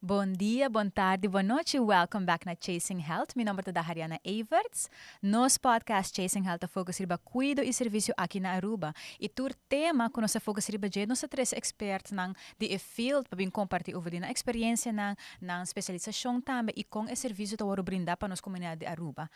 Bon dia, bon tardi, bon nochi. Welcome back na Chasing Health. Mi nomber ta Dahariana Everts. Nos podcast Chasing Health ta focus riba cuido y servicio aki na Aruba. Y tur tema cu nos ta focus riba dje, nos ta trece expertnan di e field pa bin comparti over di nan experiencianan, nan specialisacion tambe y con e servicio ta worde brinda pa nos comunidad di Aruba.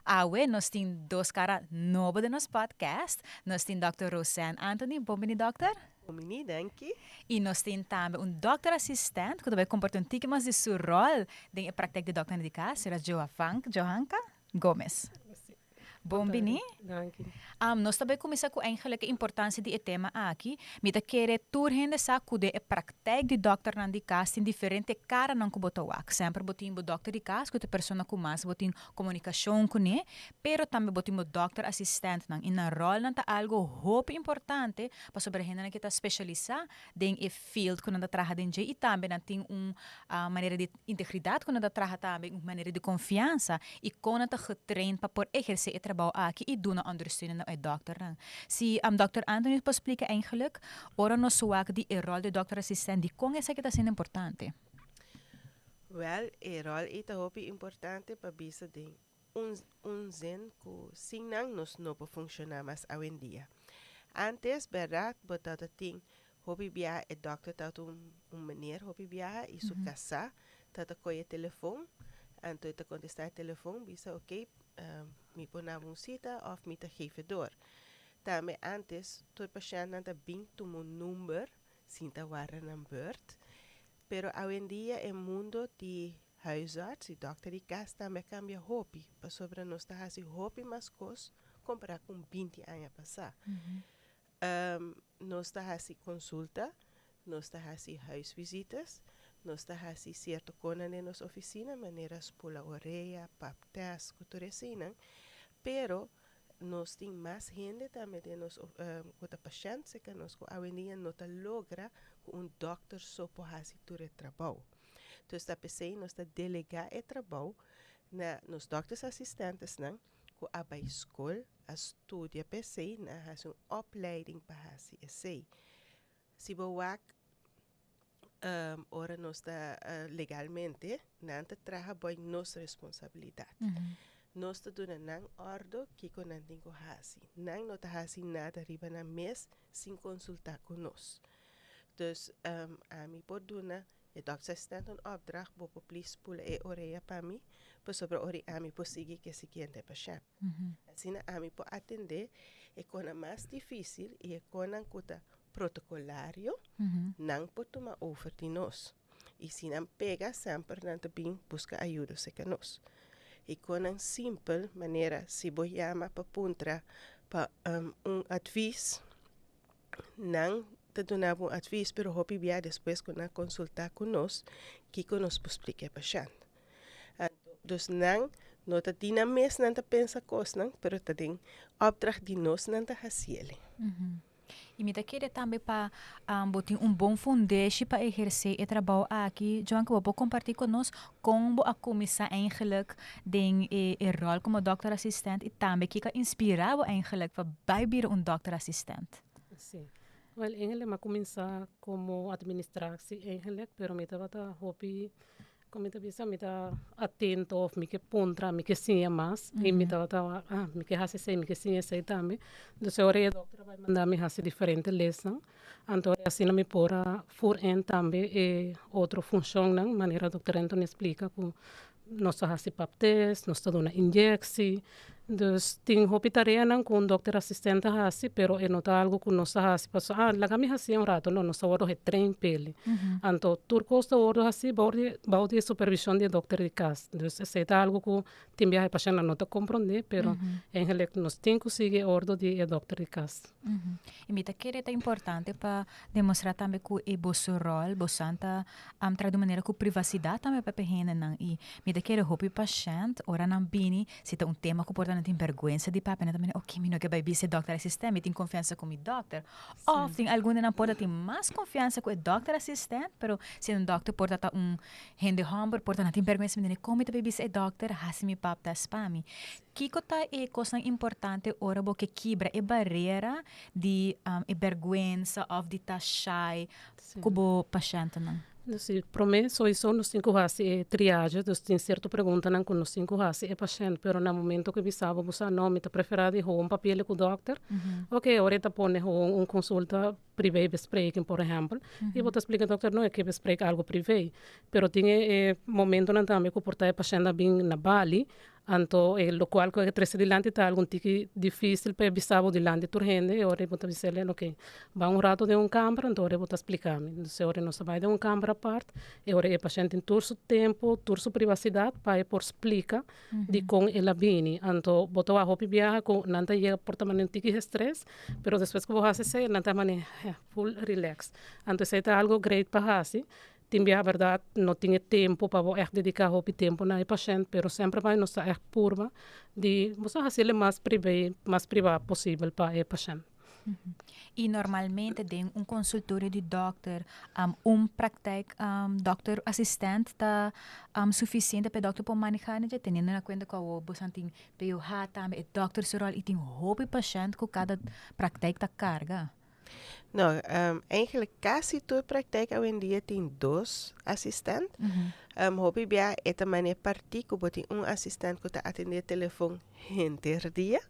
Awe nos tin dos cara nobo den nos podcast. Nos tin Dòkter Rosanne Anthony. Bon bini, dòkter. Bon bini, danki. Y nos tin tambe un dòkter assistent cu ta bay comparti un tiki mas di su rol den e praktijk di dòkter di cas, sra. Joavank, Johanka, Gomez. Bon bini. Danki. Nos ta bay cuminsa cu eigenlijk e importancia di e tema aki. Mi ta kere tur hende sa cu den e praktijk di dòkternan di cas tin diferente caranan cu bo ta wak. Semper bo tin bo dòkter di cas cu ta e persona cu mas bo tin comunicacion cune, pero tambe bo tin bo dòkter assistentnan y nan rolnan ta algo hopi importante pasobra hendenan ke ta specialisa den e field ku nan ta traha den dje y tambe nan tin un manera di integridad ku nan ta traha tambe, un manera di confiansa y con nan ta getrain pa por eherce e trabou aki y duna ondersteuning na e dòkternan. Si dòkter Anthony por splica eigenlijk ora nos wak di e rol di dòkter assistent dikon esaki ta asina importante? Wèl, e ròl ei ta hopi importante pa bisa den un un zin ku sin nan nos no por funshoná mas awendia. Ántes, bèrdat, bo tabata tin hopi biaha e dòkter tabata un un meneer hopi biaha i su kasá tabata kohe e telefon, anto e ta kontestá e telefon bisa oke mi por naba un sita òf mi ta geef door. Tambe ántes tur pashèntnan ta bin tuma un number sin ta warda nan bùrt. Pero awendia e mundo di huisarts y dokter di cas tambe a cambia hopi, pasobra nos ta haci hopi mas cos compara cu 20 aña pasa. Nos ta haci consulta, nos ta haci huisvisitas, nos ta haci cierto conan den nos oficina manera spula orea, pap test cu tur eseynan, pero nos tin mas hende tambe den nos cu ta pashent cerca nos cu awendia no ta logra cu un dokter so por haci tur e trabou. Dus ta pesey nos ta delega e trabou na nos doktersassistentesnan cu a bay scol, a studia pesey, nan a haci un opleiding pa haci esey. Si bo wak ora nos ta legalmente, nan ta traha boy nos responsabilidad. Nos ta duna nan ordo kiko nan tin ku hasi. Nan no ta hasi nada riba nan mes sin konsultá ku nos. Dus ami por duna e doktersassistent un opdracht, bo por please pula e orea pa mi, pasobra ora ami por sigui ku e siguiente pashènt. Asina ami por atendé e konan mas difísil i e konan ku ta protocolario, nan por tuma over di nos. I si nan pega, semper nan ta bin buska ayudo serka nos. I konan simpel, manera si bo yama pa puntra pa un advis, nan ta duna bo un advis, pero hopi bia despues ku nan konsulta ku nos, kiko nos por splika e pashènt. Anto, dus nan no ta di nan mes nan ta pensa kosnan, pero ta den opdracht di nos nan ta hasiel. I mi ta kere tambe pa bo tin un bon fundeshi pa ehersé e trabou aki. Joan, ku bo por kompartí ku nos kon bo a kuminsá eigenlijk den e e ròl komo dòkter-asistent i tambe kiko a inspirá bo eigenlijk pa bai bira un dòkter-asistent? Sí. Wèl, eigenlijk mi a kuminsá komo administratie eigenlijk, pero mi tabata hopi Con mi ta bisa mi ta atento of mi ke puntra, mi ke siña mas y mi tabata ah mi ke haci esey, mi ke siña esey tambe. Entonces ora e dokter a bay manda mi haci diferente lesnan, anto ora asina mi por a voer in tambe e otro funcionnan manera dokter Anthony a splica cu nos ta haci pap test, nos ta duna inyectie. Dus tin hopi tareanan ku un dokter asistente a hasi, pero e no ta algu ku nos ta hasi pasobra ah laga mi hasié un rato, no, nos ta wòrdu getrain p'e. Anto tur kos ta wòrdu hasi bou di bou di e supervishon di e dokter di kas. Dus esei ta algu ku tin biaha e pashèntnan no ta komprondé, pero eigenlik nos tin ku sigui e òrdu di e dokter di kas. I mi ta kere ta importante pa demostrá tambe ku e boso ròl, bosan ta traha di un manera ku privasidat tambe pa e hendenan. I mi ta kere hopi pashènt ora nan bini, si ta un tema ku por ta nan tin bèrgwensa di papia, nan ta mira, oke, mi no ke bai bisa e dòkter asistènt, mi tin konfiansa ku mi dòkter. Òf tin algun di nan por ta tin mas konfiansa ku e dòkter asistènt, pero si un dòkter por ta ta un hende hòmber, por ta nan tin bèrgwensa, mi ta kon mi ta bai bisa e dòkter hasi mi pap tèst pa mi? Kiko ta e kosnan importante ora bo ke kibra e barera di e bèrgwensa òf di ta shy ku bo pashèntnan? Si, promé sowieso nos tin ku hasi e triage, dus tin sierto preguntanan ku nos tin ku hasi e pashènt, pero na momento ku e bisa bo, bo sa no, mi ta preferá di hou un papel ku dòkter, oke, ora e ta pone hou un konsulta privé bespreking por ehèmpel, i bo ta splika e dòkter no, e ke besprek algu privé, pero tin e e momentonan tambe ku por ta e pashènt a bin na bali, Anto e lokual ku e trese dilanti ta algun tiki difísil pa e bisa bo dilanti tur hende, e ora bo ta bisa el, oke, ban un rato den un kamber, anto ora bo ta splika mi. Entonces e ora nos ta bai den un kamber apart, e ora e pashènt tin tur su tempu, tur su privasidat pa e por splika dikon el a bini. Anto bo ta wak hopi biaha ku nan ta yega por ta manera un tiki gestres, pero despues ku bo hasi esei nan ta manera full relax. Anto esei ta algu great pa hasi. Tin biaha bèrdat no tin e tempu pa bo ègt dediká hopi tempu na e pashènt, pero semper bai nos ta ègt purba di bo sa hasiel e mas privé, mas privá posibel pa e pashènt. I normalmente den un konsultorio di dòkter, un praktijk dòkter asistènt ta sufisiente pa e dòkter por manehá dje, teniendo na kuenta ku awor boso tin POH tambe, e dòkter su ròl i tin hopi pashènt ku kada praktijk ta karga. No, eigenlijk casi tur praktijk awendia tin dos asistent. Hopi bia e ta manera partí ku bo tin un asistent ku ta atendé telefon henter dia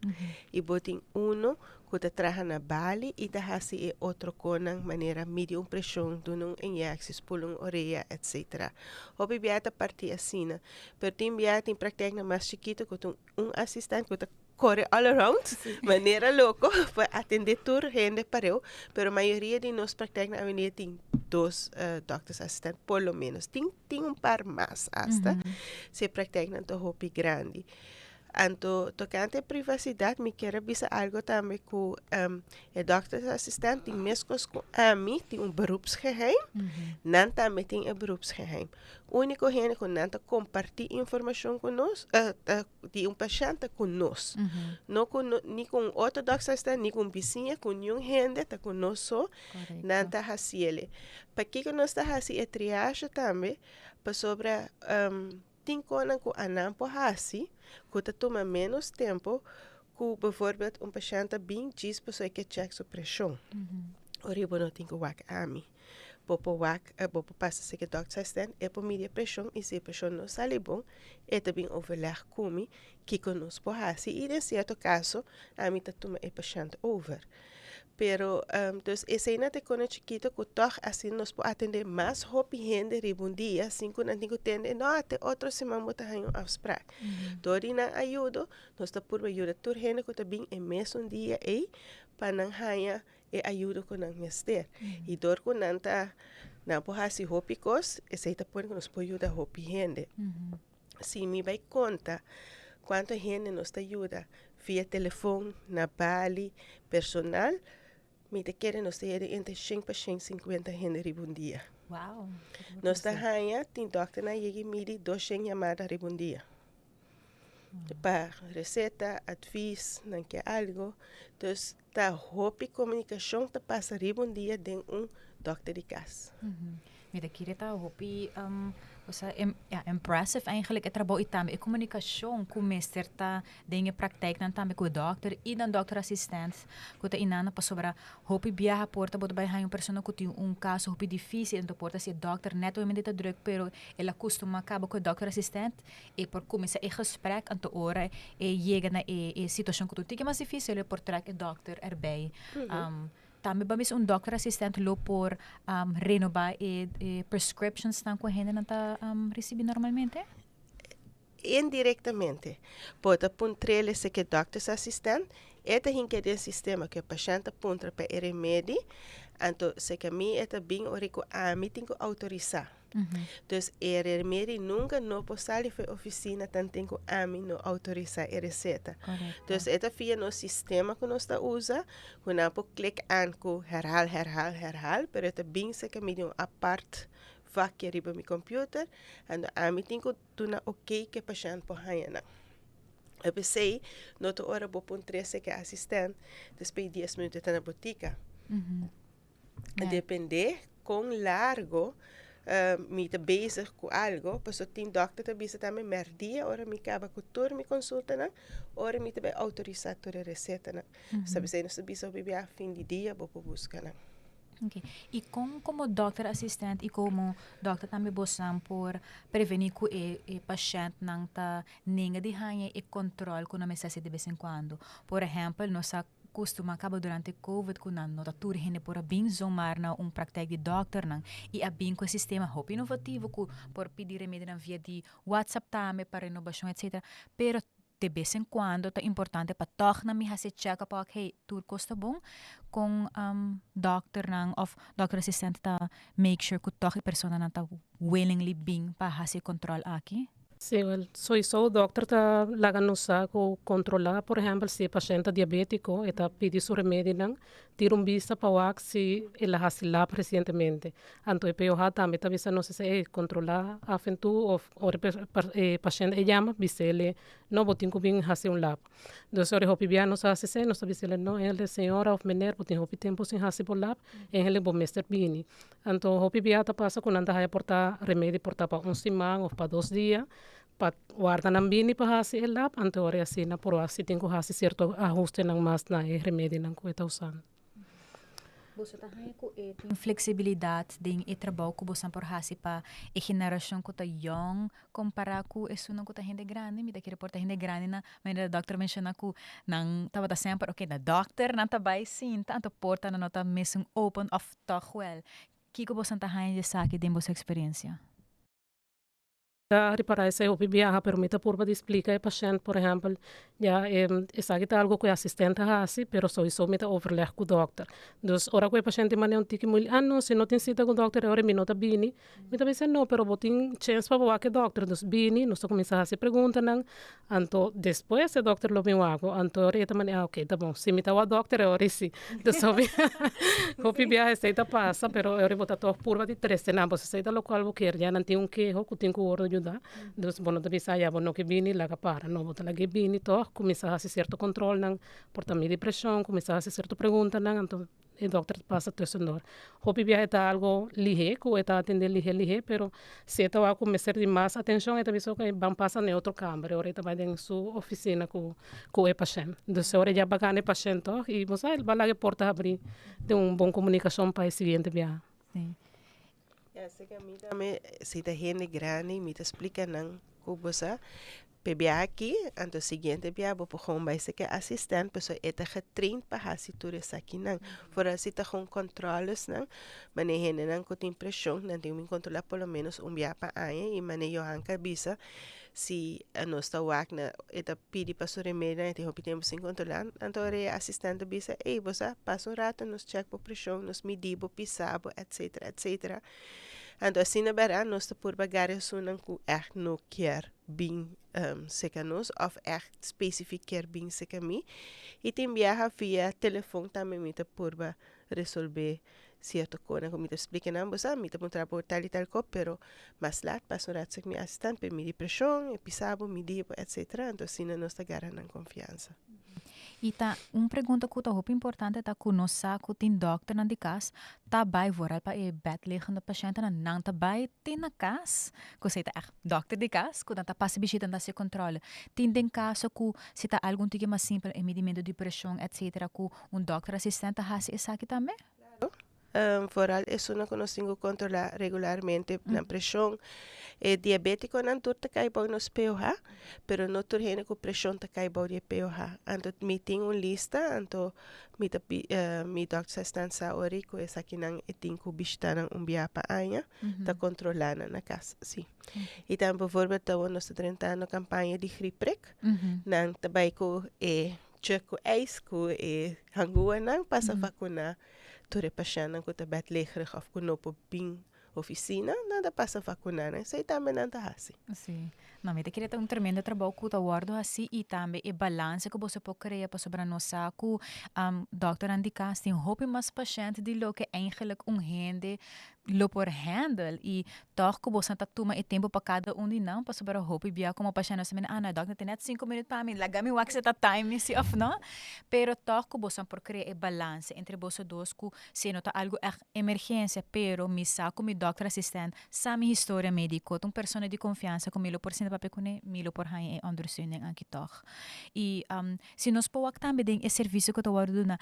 i bo tin uno ku ta traha na bali i ta hasi e otro konan manera midi un preshon, duna un inyectie, spula un orea, etcetera. Hopi bia ta partí asina. Pero tin bia tin praktijknan mas chikito ku tin un asistent ku ta kore all around, manera loko, pa atendé tur hende pareu, pero mayoria di nos praktijknan awendia tin dos doktersassistent por lo menos. Tin tin un par mas asta, si e praktijknan ta hopi grandi. Anto tokante privasidat mi kier a bisa algo tambe ku e doktersassistent tin meskos ku ami tin un beroepsgeheim, nan tambe tin e beroepsgeheim. Úniko hende ku nan ta kompartí informashon ku nos, di un pashènt ta ku nos. No ku no, ni ku un otro doktersassistent, ni ku un bisiña, ku niun hende, ta ku nos so nan ta hasiel. Pakiko nos ta hasi e triage tambe? Pasobra tin konan ku anan por hasi ku ta tuma ménos tempu ku bijvoorbeeld un pashènt ta bin djis pasobra e ke chèk su preshon. Ora bo no tin ku wak ami. Bo por wak, bo por pasa seke doktersassistent, e por midi e preshon i si e preshon no sali bon, e ta bin overleg ku mi kiko nos por hasi i den sierto kaso ami ta tuma e pashènt over. Pero, dus eseinan ta e kona chikito ku tòg asina nos por atendé mas hopi hende riba un dia sin ku nan tin ku tende, no, te otro siman bo ta haña un afsprak. Dor di nan ayudo, nos ta purba yuda tur hende ku ta bin e mesun dia ei pa nan haña e ayudo ku nan mester. I dor ku nan ta, nan por hasi hopi kos, esei ta pone ku nos por yuda hopi hende. Si mi bai konta kuantu hende nos ta yuda via telefon, na bali, personal, mi ta kere nos ta yega entre shen pa shen sinkuenta hende riba un dia. Wow! Nos ta haña tin dòkternan yega i midi doshen yamada riba un dia. Pa reseta, advis, nan ke algo. Dus ta hopi komunikashon ta pasa riba un dia den un dòkter di kas. Mi ta kere ta hopi osea ya impressive eigenlijk e trabou i tambe e komunikashon ku mester ta den e praktijknan tambe ku e dòkter i nan dòkter asistent ku ta inanda pasobra hopi biaha por ta bo ta bai haña un persona ku tin un kaso hopi difisil enton por ta si e dòkter nèt obviamente ta drùk pero el a kustuma kaba ku e dòkter asistent e por kuminsá e gesprek anto ora e yega na e e situashon ku ta un tiki mas difisil e por trèk e dòkter erbij. Tambe bo a bisa un dòkter asistent lo por renobá e e prescriptionsnan ku e hendenan ta risibí normalmente? Indirektamente. Bo ta puntr'el esei ku e dòktersasistent, e ta hinka den sistema ku e pashènt ta puntra pa e remedi, anto seke mi e ta bin ora ku ami tin ku outorisá. Dus e remedi nunca no por sali for e oficina tanten cu ami no autorisa e receta. Dus e ta via nos sistema cu nos ta usa, cu nan por klik aan cu herhaal, herhaal, herhaal, pero e ta bin cerca mi den un apart vakje riba mi computer, anto ami tin cu duna ok cu e pashent por haya nan. E p'esey no ta ora bo puntra esey cu e asistent, despues di dies minuut e ta na botica. Depende kon largo mi ta bezig ku algo, pasobra tin dòkter ta bisa tambe mèrdia ora mi kaba ku tur mi konsultanan, ora mi ta bai outorisá tur e resetanan. Sa p'esei nos ta bisa hopi bia fin di dia bo por buska nan. Okay. I kon komo dòkter asistent i komo dòkter tambe bosan por prevení ku e e pashèntnan ta nenga di haña e kòntròl ku nan mester hasi de bes en kuando? Por ehèmpel, nos a kustuma kaba durante covid ku nan no ta tur hende por a bin zomaar na un praktijk di dòkternan i a bin ku e sistema hopi inovativo ku por pidi remedinan via di WhatsApp tambe pa renobashon etcetera. Pero de bes en cuando ta importante pa tog nan mi haci check up ok hey tur cos ta bon con dokternan of dokter assistent ta make sure cu tog e personanan ta willingly bin pa haci e control aki. Sí, wel, soiso dokter ta laga nos sa cu controla, por ehempel, si e pashent ta diabetico, e ta pidi su remedinan, tira un bista pa wak si el a haci lab recientemente. Anto e POH tambe ta bisa nos esei, ey, controla af en toe of ora e pashent e yama bis'ele, no, bo tin cu bin haci un lab. Dus ora e hopi bia nos a haci esei, nos ta bis'ele, no, ehendele señora of meneer, bo tin hopi tempo sin haci bo lab, ehendele bo mester bini. Anto hopi bia ta pasa cu nan ta haya por ta remedi por ta pa un siman of pa dos dia, pa warda nan bini pa haci e lab, anto ora e asina por wak si tin cu haci cierto ahustenan mas na e remedinan cu e ta usando. Boso ta haña ku e tin fleksibilidat den e trabou ku bosan por hasi pa e generashon ku ta yòn kompará ku esunnan ku ta hende grandi? Mi ta kere por ta hende grandi na manera dòkter menshoná ku nan tabata semper oke na dòkter nan ta bai sinta anto porta nan no ta mesun open òf tòg wèl. Kiko bosan ta haña di esaki den boso eksperensia? Ta ripará esei hopi biaha, pero mi ta purba di splika e pashènt, por ehèmpel, ya esaki ta algu ku e asistènt ta hasi, pero souiso mi ta overlèg ku dòkter. Dus ora ku e pashènt tin manera un tiki moeilijk, ah no, si no tin sita ku dòkter e ora mi no ta bini. Mi ta bisa no, pero bo tin chèns pa bo wak e dòkter, dus bini, nos ta kuminsá hasi preguntanan, anto despues e dòkter lo bin wak bo, anto e ora e ta manera, ah oke, ta bon, si mi ta wak dòkter e ora si. Dus hopi hopi biaha esei ta pasa, pero e ora bo ta tòg purba di trese nan, pasobra esei ta lokual bo kier, ya nan tin un keho ku tin ku wòrdu yuda, dus bo no ta bisa ya bo no ke bini laga para, no, bo ta lag'é bini tòg, kuminsá hasi sierto kòntròlnan, por ta midi preshon, kuminsá hasi sierto preguntanan, anto E dokter ta pasa tussendoor. Hopi biaha e ta algo lihé, ku e ta atendé lihé lihé, pero si e ta wak ku mester di mas atenshon e ta bisa oke ban pasa na e otro kamber, e ora e ta bai den su ofisina ku ku e pashènt. Dus e ora e ya baga na e pashènt tòg i bo sa el bai laga e porta habrí den un bon komunikashon pa e siguiente biaha. Ya, esei mi tambe si ta hende grandi mi ta splika nan ku bo sa P'e bia aki, anto siguiente bia bo por gewoon bai seke asistent pasobra e ta getraind pa hasi tur esakinan. Foral si ta gewoon controlesnan, manera hendenan ku tin preshon, nan tin ku bin kontrolá por lo menos un bia pa aña i manera Johanka a bisa si nos ta wak na e ta pidi pa su remedinan e tin hopi tempu sin kontrolá, anto ora e asistent ta bisa ey bo sa pasa un rato nos chèk bo preshon, nos midi bo, pisa bo etcetera etcetera. Anto asina bèrdat nos ta purba gara esunnan ku ègt no kier bin seka nos òf ègt spesifik kier bin seka mi. I tin biaha via telefon tambe mi ta purba resolbe sierto konan ku mi ta splika nan, bo sa mi ta puntra bo tal i tal kos pero mas lat pasa un rat sek mi asistent pa e midi preshon, e pisa bo, midi bo etcetera. Anto asina nos ta gara nan konfiansa. I ta un pregunta ku ta hopi importante ta ku nos sa ku tin dòkternan di kas ta bai vooral pa e bedliggende pashèntenan nan ta bai te na kas ku esei ta ègt dòkter di kas ku nan ta pasa bishita nan ta hasi kòntròle. Tin den kaso ku si ta algun tiki mas simpel e midimentu di preshon etsetera ku un dòkter asistènt ta hasi esaki tambe? Claro. Vooral esunnan ku nos tin ku kontrolá regularmente nan preshon. E diabétikonan tur ta kai bou nos POH, pero no tur hende ku preshon ta kai bou di e POH. Anto mi tin un lista, anto mi ta mi dòkter sa esnan sa ori ku esakinan e tin ku bishita nan un bia pa aña, ta kontrolá nan na kas, si. I tambe bijvoorbeeld awor nos ta drentando kampaña di griepprik, nan ta bai ku e chek ku ijs ku e hanguanan pasa vakuná. Tur e pashèntnan ku ta bèdlegerig òf ku no por bin ofisina, nan ta pasa vakuná nan. Esei tambe nan ta hasi. Sí. No, mi ta kere ta un tremendo trabou ku ta wòrdu hasí i tambe e balanse ku boso por krea pasobra nos sa ku dòkternan di kas tin hopi mas pashènt di loke eigenlijk un hende lo por handle i tòg ku boso ta tuma e tempu pa kada un di nan pasobra hopi bia komo pashènt nos ta mira ah no e dòkter tin nèt sinku minüt pa mi laga mi wak si ta time mi si òf no pero tòg ku boso por krea e balanse entre boso dos ku si no ta algu ègt emergensia pero mi sa ku mi dòkter asistènt sa mi historia médiko ta un persona di konfiansa ku mi lo por sinta papia kuné mi lo por haña e ondersteuning aki tòg i si nos por wak tambe den e servisio ku ta wòrdu duna.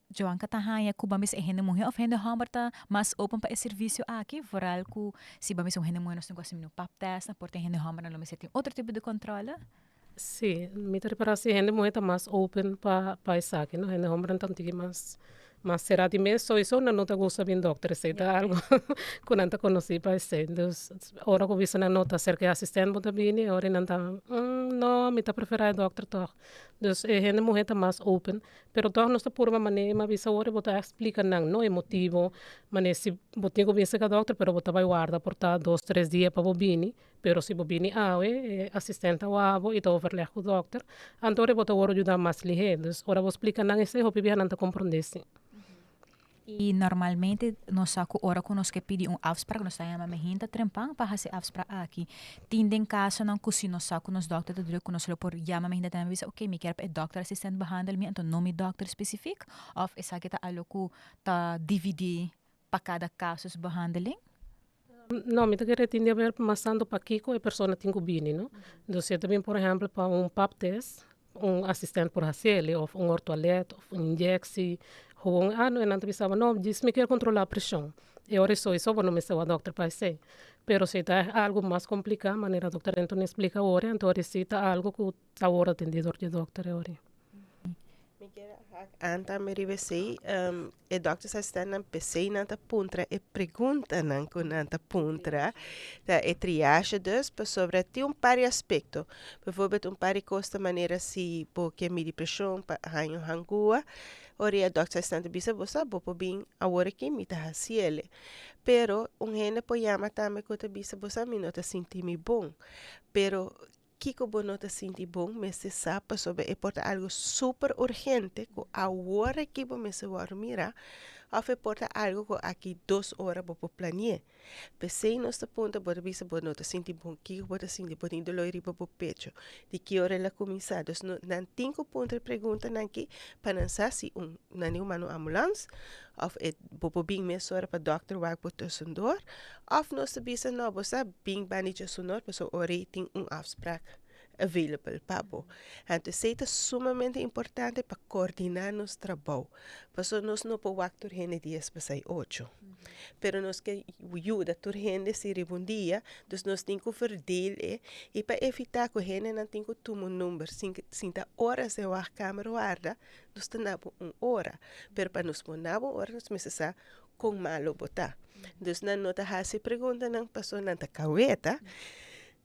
Joanka ta haña ku ban bisa e hende muhé òf hende hòmber ta mas open pa e servisio aki, vooral ku si ban bisa un hende muhé nos tin ku hasi un pap test, nan por tin hende hòmbernan lo mester tin otro tipo di kòntròle. Sí, mi ta repará si hende muhé ta mas open pa pa esaki, no? Hende hòmbernan ta un tiki mas mas será di mes, sowiso nan no ta gusta bin dòkter, esei ta algu ku nan ta konosí pa esei. Dus ora ku bisa nan no ta serka e asistènt bo ta bini, e ora nan ta, no, mi ta preferá e dòkter tòg. Dus e hende muhé ta mas open. Pero tòg nos ta purba manera mi a bisa ora bo ta splika nan no e motibo, manera si bo tin ku bin serka dòkter pero bo ta bai warda por ta dos tres dia pa bo bini, pero si bo bini awe e asistènt ta wak bo i ta overlèg ku dòkter, anto ora bo ta wòrdu yuda mas lihé. Dus ora bo splika nan esei hopi biaha nan ta komprondé si. I normalmente nos sa ku ora ku nos ke pidi un afsprak nos ta yama mehinta trempan pa hasi afsprak aki. Tin den kasonan ku si nos sa ku nos dòkter ta druk ku nos lo por yama mehinta trempan i bisa oke mi kier pa e dòkter asistent behandel mi anto no mi dòkter spesifik òf esaki ta alo ku ta dividí pa kada kasus behandeling? No, mi ta kere tin di haber mas tantu pakiko e persona tin ku bini no. Dus si e ta bin por ehèmpel pa un pap test un asistent por hasiel of un ortoilet of un inyectie gewoon ah no e nan ta bisa bo no djis mi kier controla presion e ora esoi so bo no mester wak dokter pa esey pero si ta algo mas complica manera dokter Anthony a splica awor anto ora si ta algo cu ta wor atendi door di dokter e ora. Mi kier a hak aan tambe riba esey e dokters asistentnan p'esey nan ta puntra e preguntanan ku nan ta puntra, ta e triage dus, pasobra tin un par di aspekto. Bijvoorbeeld un par di kos ta manera si bo ke midi preshon pa haña un hangua, ora e dokter asistent ta bisa bo sa bo por bin awor aki mi ta hasi el'e. Pero un hende por yama tambe ku ta bisa bo sa mi no ta sinti mi bon, pero Kiko bo no ta sinti bon mester sa pasobra e por ta algo super urgente ku awor aki bo mester wòrdu mira òf e por ta algo ku aki dos ora bo por plani'é. P'esei nos ta puntra bo ta bisa bo no ta sinti bon kiko bo ta sinti bo tin doló riba bo pecho di ki ora el a kuminsá dus no nan tin ku puntra e preguntanan aki pa nan sa si un nan tin ku manda un ambulans òf e bo por bin mesora pa dòkter wak bo tussendoor òf nos ta bisa no bo sa bin banda di djesunor pasobra ora ei tin un afsprak available pa bo. Anto esei ta sumamente importante pa koordiná nos trabou pasobra nos no por wak tur hende dies pasai ocho pero nos ke yuda tur hende si riba un dia dus nos tin ku verdeel e i pa evitá ku hendenan tin ku tuma un number sin sin ta oras den wachtkamer warda nos ta na bo un ora, pero pa nos por na bo un ora nos mester sa kon malo bo ta. Dus nan no ta hasi preguntanan pasobra nan ta kaweta,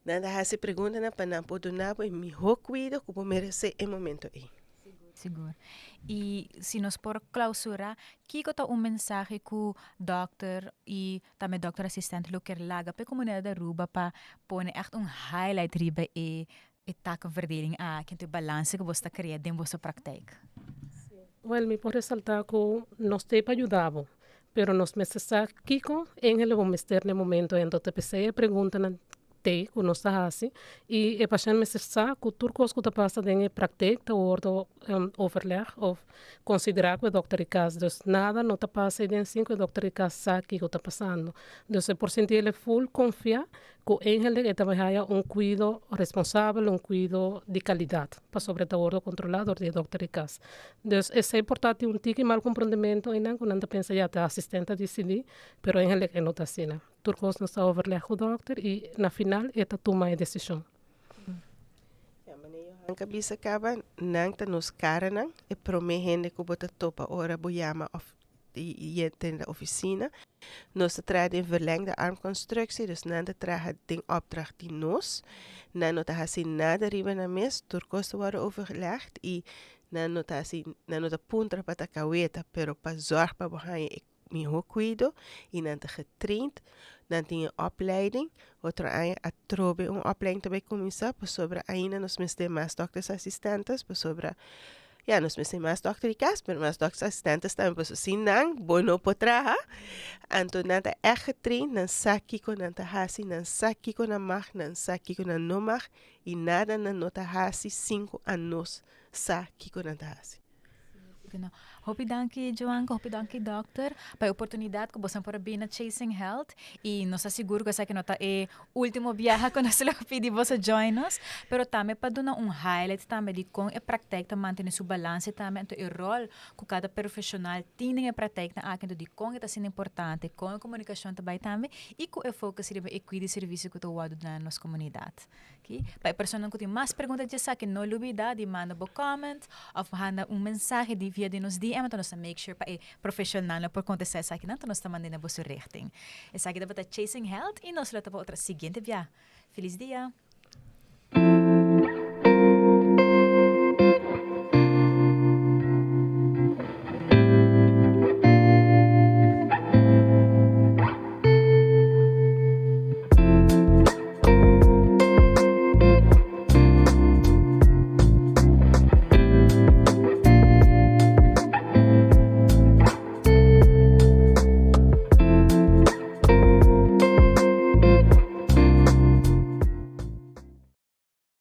nan ta hasi preguntanan pa nan por duna bo e mihó kuido ku bo meresé e momento ei. Sigur. I si nos por klausurá, kiko ta un mensahe ku dòkter i tambe dòkter asistente lo kier laga pa e komunidat di Aruba pa pone ègt un highlight riba e E takenverdeling aki, anto e balanse ku boso ta krea den boso praktijk. Wèl, mi por resaltá ku nos t'ei pa yuda bo, pero nos mester sa kiko Angel bo mester na e momento. Anto ta p'esei e preguntanan t'ei ku nos ta hasi i e pashènt mester sa ku tur kos ku ta pasa den e praktijk ta wòrdu overleg òf konsiderá ku e dòkter di kas. Dus nada no ta pasa ei den sin ku e dòkter di kas sa kiko ta pasando. Dus e por sinti el e ful konfiá Ku eigenlijk e ta bai haya un kuido responsabel, un kuido di kalidat, pasobra e ta wordo kontrolá dor di e dòkter di kas. Dus esei por ta tin un tiki mal komprondementu einan ku nan ta pensa ya ta asistènt ta disidí, pero eigenlijk e no ta asina. Tur kos nos ta overlèg ku dòkter i na final e ta tuma e desishon. Ya, manera Johanka bisa kaba, nan ta nos karanan, e promé hende ku bo ta topa ora bo yama òf yenta den oficina. Nos ta traha den verlengde armconstructie, dus nan ta traha den opdracht di nos. Nan no ta haci nada riba nan mes, tur cos ta wordo overlegd y nan no ta haci, nan no ta puntra pa ta caweta, pero pa zorg pa bo haña e miho cuido y nan ta getraind, nan tin e opleiding. Otro aña atrobe un opleiding ta bay cuminsa pasobra ainda nos mester mas doktersassistentes pasobra Ya, nos mester mas dòkter di kas, pero mas dòktersassistentes tambe, pasobra sin nan bo no por traha. Anto nan ta ègt getraind, nan sa kiko nan ta hasi, nan sa kiko nan mag, nan sa kiko nan no mag, i nada nan no ta hasi sin ku anos sa kiko nan ta hasi. Hopi danki Joanka, hopi danki dokter pa e oportunidad cu boso por a bini na Chasing Health y nos ta sigur cu esaki no ta e ultimo biaha cu nos lo pidi boso join nos, pero tambe pa duna un highlight tambe di con e praktijk ta mantene su balance tambe anto e rol cu cada profesional tin den e praktijknan aki anto di con e ta asina importante, con e comunicacion ta bay tambe y cu e focus riba e cuido y servicio cu ta wordo duna na nos comunidad. Oké, pa e personanan ku tin mas pregunta dje esaki, no lubida di manda bo comment of manda un mensahe di via di nos DM, anto nos ta make sure pa e profeshonalnan por kontestá esakinan, anto nos ta mand'é na boso richting. Esaki tabata Chasing Health i nos lo ta pa otro siguiente bia. Felis dia!